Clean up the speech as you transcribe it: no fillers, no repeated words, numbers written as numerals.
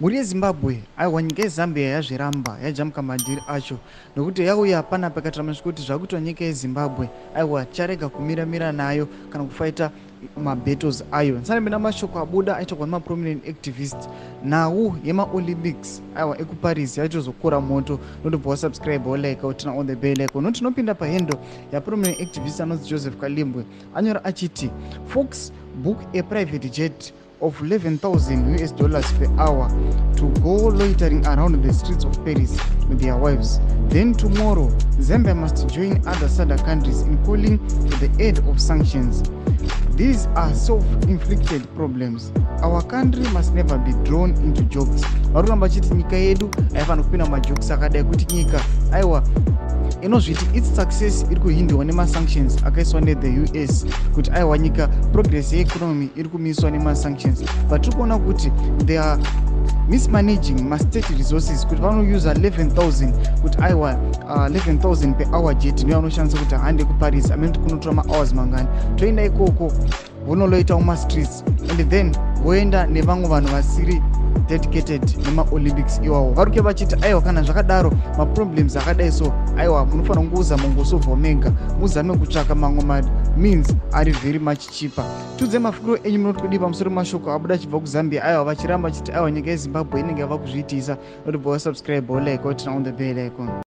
Mhuri yeZimbabwe, aiwa, nyika yeZambia yazviramba, yajamuka madhiri acho, nokuti yauya panapa ikatora masviko kuti zvakuitwa nyika yeZimbabwe, aiwa, ticharega kumiramira nayo kana kufaita mabattles ayo. Ndisanambena mashoko abuda aitogwa nemaprominent activist nhau yemaOlympics, aiwa, ekuParis yaitozokora moto. Notobva wasubscribe, wolike, uturn on the bell icon. Noti tinopinda pahandle yaprominent activist anonzi Joseph Kalimbwe, anyora achiti, "Fox book a private jet of US$11,000 per hour to go loitering around the streets of Paris with their wives. Then tomorrow, Zambia must join other SADC countries in calling for the end of sanctions. These are self-inflicted problems. Our country must never be drawn into jokes." Vari kuramba chiti nyika yedu haifanira kupinda mumajokes akadai, kuti nyika, aiwa, inozviti its success iri kuhindiwa nemasanctions akaiswa nethe US, kuti aiwa, nyika progress yeeconomy iri kumiswa nemasanctions. But tiri kuona kuti they are mismanaging mastate resources, kuti vanousa 11,000, kuti aiwa, 11,000 per hour jet ndiyo vanoshandisa kuti hande kuParis. Amene kunotora mahours mangani, toenda ikoko, vonoloita mumastreets and then voenda nevamwe vanhu vasiri dedicated nemaOlympics iwawo. Vari kuke vachiti, aiwa, kana zvakadaro, maproblems akadai so, aiwa, munofanira kungouzama mungosolva mega, muzame kutsvaka mamwe mameans ari very much cheaper. Tiudze mafungiro enyu, munoti kudii pamusoro mashoko abuda achibva kuZambia? Aiwa, vachiramba vachiti, aiwa, nyika yeZimbabwe inenge yava kuzviitisa. Notibva wasubscribe, wolike, uturn on the bell icon.